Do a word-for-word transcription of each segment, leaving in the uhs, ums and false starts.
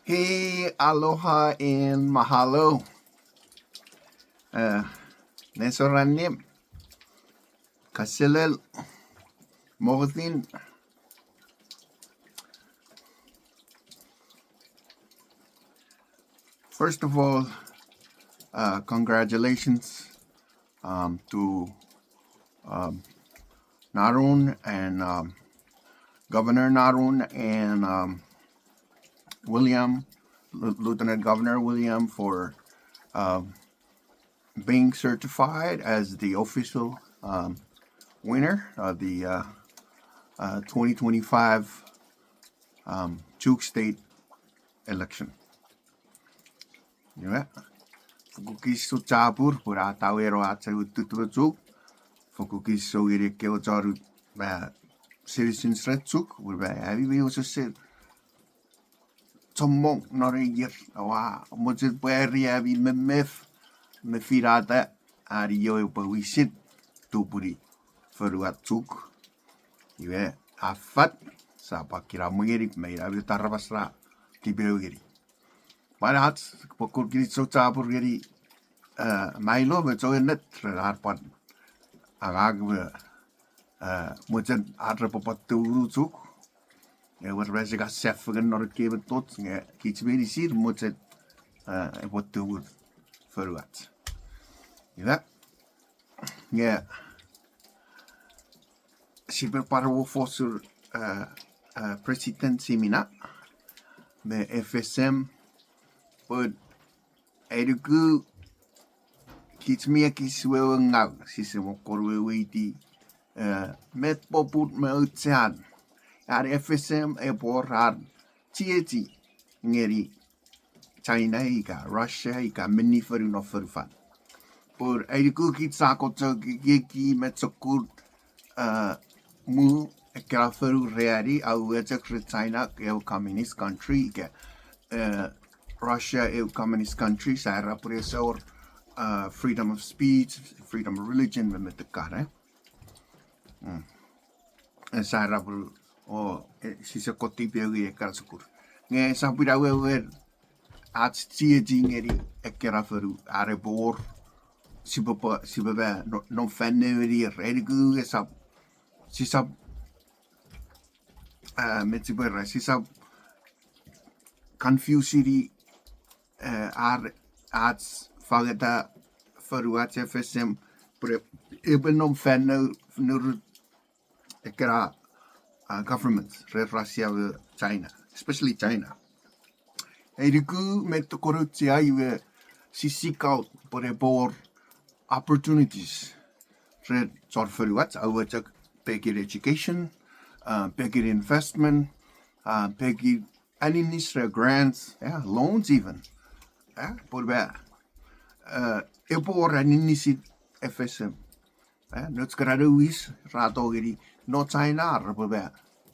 Hey, aloha and mahalo. Uh, nesor annim. Kaselel. Mokotin. First of all, uh, congratulations, um, to, um, Narun and, um, Governor Narun and, um, William, Lu- Lieutenant Governor William, for, um, being certified as the official, um, winner of the, uh, uh, twenty twenty-five, um, Chuuk State election. Iwe, fokkun kinisou chapur pwe a taweno ach ewe tutumo Chuuk. Fokkun kinisou ngeni ekkewe chon, uh, citizens ren Chuuk, pwe, uh, ami mi osese chommong non ei ier, oua mochen pwari ami memef me finata, ani io epwe wisen tupuni fonuach Chuuk. Iwe, a fat, sia pwan kinamwe ngeni me ina met aramas ra tipeu ngeni. Pwan ach, fokkun kinisou chapur ngeni, uh, Mailo me chon ennet ren ar pwan angang me, uh, mochen ar repwe pwan tumunu Chuuk. Ewer, sia kan safengen non ekkei mettoch nge kich meinisin mochen, uh, epwe tumunu fonuach. Ina, nge sipwe pwan wor fosun, uh, uh, President Simina me F S M, pwe ai nuku kich mi ekis wewe ngaw, sise mo kon weweiti, uh, met popun me auchean an F S M epwe wor ar chiechi ngeni China ika Russia ika menni fonu non fonufan. Pwe ai nuku kich sa kochok ekieki met sokkun, uh, mu ekkena fonu reani, a uechok ren China eu communist country ika, uh, Russia eu communist country, sa era pwe ese wor, uh, freedom of speech, freedom of religion me metekan, eh? Esa era pwe, o, e, sise kon tipeu ekkena sokkun. Nge esap ina wewen ach chiechi ngeni ekkena fonu are pwe wor, sipwe pwe, sipwe pwe, no, non fan nemenir, ai nuku esap, sisap, uh, met sipwe era, sisap confuse-ini, uh, ar, ach fangeta fonuach F S M, pwe epwe non fan ne-, nurut ekkena, uh, government ren Russia me China, especially China. Ai nuku met konochea iwe si seek out pwe epwe wor opportunities ren chon fonuach, a uechok pekin education, uh, pekin investment, uh, pekin aninis ren grants, yeah, loans even. Yeah, pwe, uh, epwe wor aninisin F S M. Eh, nouch keran wis ra tongeni no China ar repwe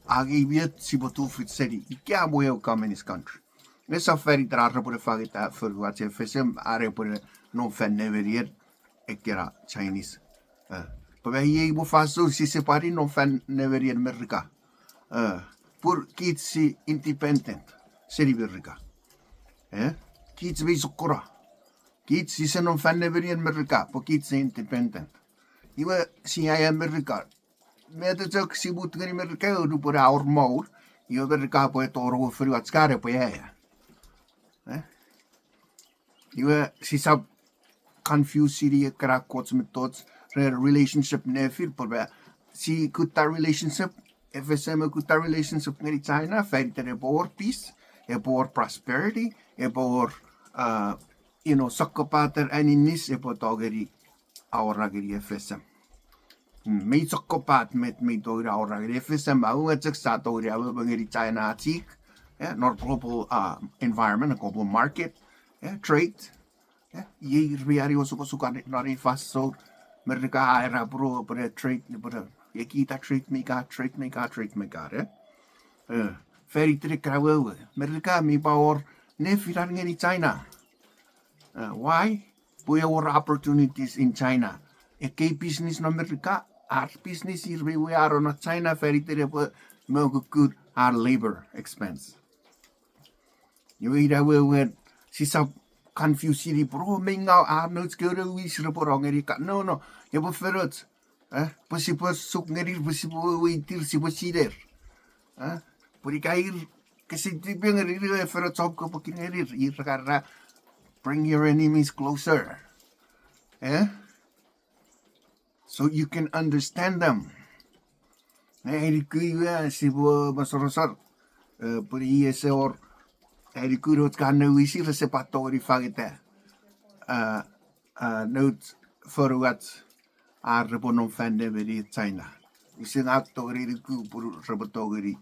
angei met sipwe tufich seni ika mo eu communist country. Nge esap fan iten ar repwe fangeta fonuach F S M are epwe non fan nemenien ekkena Chinese. Eh, pwe iei mo fansoun sise pwan non fan nemenien Merika. Eh, pwe kich si independent seni Merika. Eh, kich mi sokkona. Kich sise non fan nemenien Merika, pwe kich si independent. Iwe sia aea Merika. Met chok si mut ngeni Merika, nupwen a wor maun, iwe Merika pwe tonong won fonuach kan epwe aea. Eh? Iwe sisap confuse-ini ekkena ekkoch mettoch ren relationship nefin, pwe si kutta relationship, F S M e kutta relationship ngeni China, fan iten epwe wor peace, epwe wor prosperity, epwe wor, uh, you know, sokkopaten aninis epwe tongeni awora ngeni F S M. Mm, mi sokkopat met mi tongeni awora ngeni F S M, a uechok sa tongeni amomo ngeni China chok, eh, non global, uh, environment, global market, eh, trade, eh, iei ir mi ani osukosukan non ei fansoun, Merika a era pwe, pwe trade, pwe, ekita trade mi ka, trade mi ka, trade mi ka, eh. Eh, fan iten ekkena wewe, Merika mi pwan wor nefinan ngeni China. Uh, why? Pwe wor opportunities in China. Ekkei business non Merika, ar business ir mi wewe ar no China fan iten epwe mo kukkun ar labor expense. Iwe ina wewen, sisap confuse-ini pwe, o, mei ngaw, a, nouch kewe nouwis repwe no ngeni ka, no, no, epwe fenoch. Eh, pwe sipwe suk ngenir, pwe sipwe weweitir, sipwe siner. Eh, pwe ika ir kese tipe ngenir, iwe fenoch om kopwe kin ngenir, ir ka ra, bring your enemies closer. Eh? So you can understand them. Eh, eniku iwe sipwe mosonoson, eh, pwe iei ese wor, eniku nouch ka nouwisi rese pwan tongeni fangeta, eh, eh, nouch fonuach ar repwe nom fan nemeni China. Use ngang tongeni eniku pwe repwe tongeni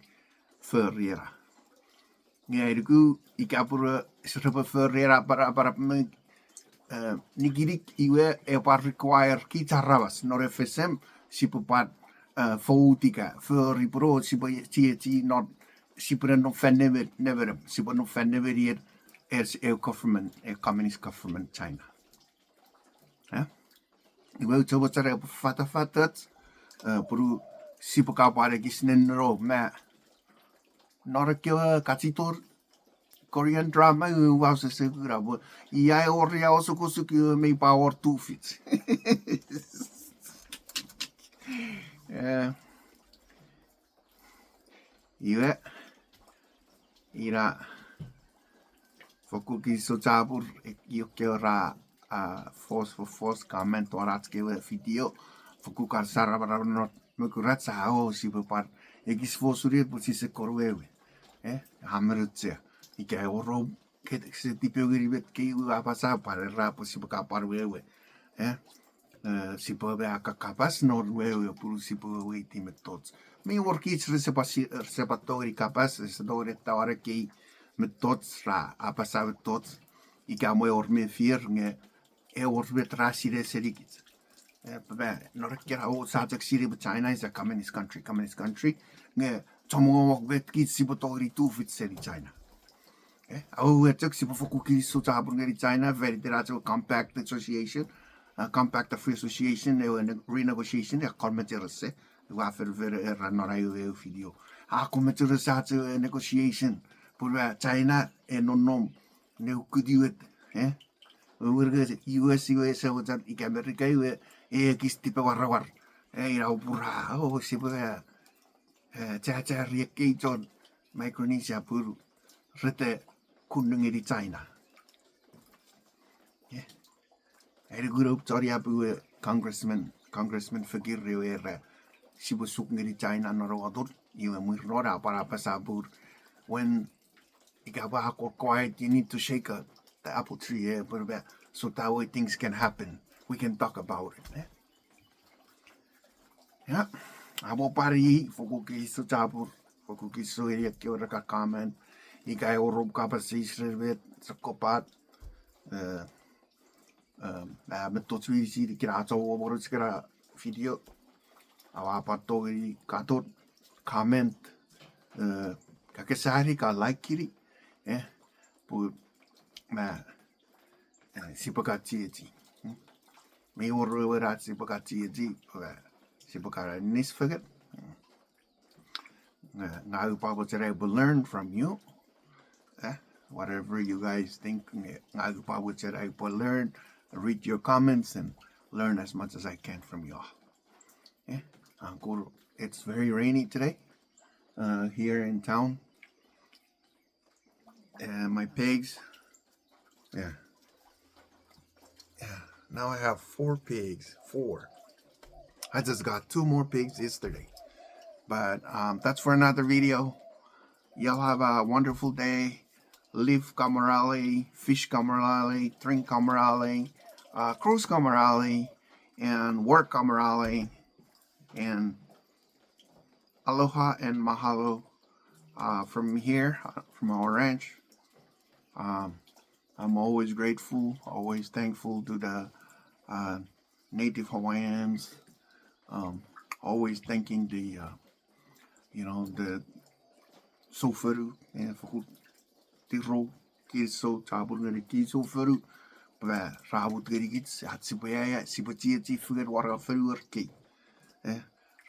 fori ena. Nge eniku ika pwe repwe fori ena apanapanap me, eh, nikinik iwe epwe require kich aramas non F S M sipwe pwan, eh, vote ika fori pwe sipwe chiechi non, sipwe ne nom fan nemen, nemenem, sipwe nom fan nemeni en, es eu government, eu communist government China. Eh? Iwe uchok mochen epwe fatafatoch, eh, pwe sipwe ka pwan ekis nenno me non ekkewe kachitor Korean drama, iwe ua sese kuna pwe ia e wor ia osukosuk iwe mei pwan wor tufich. Eh, iwe, ina, fokkun kinisou chapur, e, io kewe ra, a, fos, fo-, fos comment won ach kewe video. Fokkun kan saramaram non mokurach sa, o, sipwe pwan ekis fos unungat pwe sise kon wewe. Eh, a men auchea. Ika e wor om, ke, se tipeeu ngeni met kei ua apasa pwan era pwe sipwe ka pwan wewe. Eh, eh, sipwe me a kakapas non wewe pun sipwe weweiti mettoch. Mi wor kich rese pwan si-, rese pwan tongeni kapas, rese tongeni tawan ekkei mettoch ra apasa mettoch. Ika mwo e wor mefier nge e wor met ra sinei senikich. Eh, pwe non ekkena o sa chok sinei pwe China is a communist country, communist country. Nge chommong wok met kich sipwe tongeni tufich seni China. Eh, awewe chok sipwe fokkun kinisou chapur ngeni China, fan iten ach ewe Compact Association, uh, Compact of Free Association, ewe ne-, renegotiation, a kon mecheres, eh, ua fen fen era non ai ewe video. A kon mecheres ach ewe negotiation, pun ua China e nonnom ne ukutiwet, eh? Wewen nge U S iwe ese mochen ika America iwe e ekis tipewarawar. Eh, ina upwe ra, o, sipwe, eh, chachari ekkei chon Micronesia pun rete kun ngeni China. Eh, eni kuna upwe choni apu ewe congressman, congressman fekir ewe era sipwe suk ngeni China non ewe atun, iwe mwir non a pwan apasa pun, when ika pwe a kon quiet, you need to shake, uh, the apple tree, eh, pwe, so that way things can happen. We can talk about it, eh? Ya, amo pari, fokkun kinisou chapur, fokkun kinisou ngeni ekkewe ra ka comment, ika e wor om kapas eis ren met, sokkopat, eh, Um, a mettoch meinisin ika a chok wor ach kena video, aua pwan tongeni katon, comment, eh, ka kesari, ka like-ini, eh, pun, ma, eh, sipwe ka chiechi. Hmm? Mi wor wewen ach sipwe ka chiechi, eh, sipwe ka aninis fengen. Hmm. Eh, ngang upwe mochen upwe learn from you. Eh, whatever you guys think, eh, ngang upwe mochen upwe learn, read your comments and learn as much as I can from you all. Eh, Uncle, it's very rainy today, uh, here in town. And my pigs, yeah. Yeah. Now I have four pigs. Four. I just got two more pigs yesterday. But, um, that's for another video. Y'all have a wonderful day. Live kamarali, fish kamarali, drink kamarali, uh, cruise kamarali, and work kamarali, and aloha and mahalo, uh, from here, uh, from our ranch. Um, I'm always grateful, always thankful to the, uh, native Hawaiians. Um, always thanking the, uh, you know, the soufonu, eh, fokkun tiro, kinisou chapur ngeni kich soufonu, pwe ra mut ngenikich, ach sipwe aea, sipwe chiechi fengen won ar fonuer kei. Eh,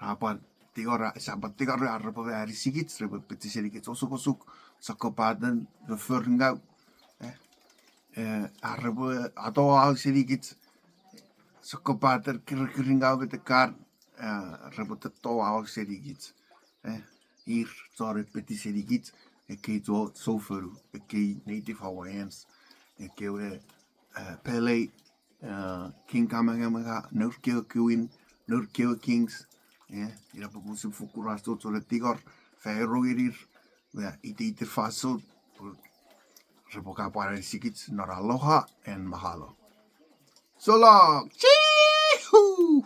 ra pwan tingor, sa pwan tingor ar repwe anisikich, repwe pechisenikich osukosuk, sokkopaten fofforingau, eh, eh, ar repwe atoau senikich, sokkopaten kirikiringau me tekkar, eh, repwe atoau senikich, eh, ir chon epeti senikich, ekkei chon soufonu, ekkei native Hawaiians, ekkewe, eh, Pele, eh, King Kamehameha, nour kewe queen, nour kewe kings, eh, ina popun sipwe fokkun achocho ne tingor, fairo ngenir, me iteiten fansoun, repwe kapwan anisikich non aloha and mahalo. So long. Chee-hoo!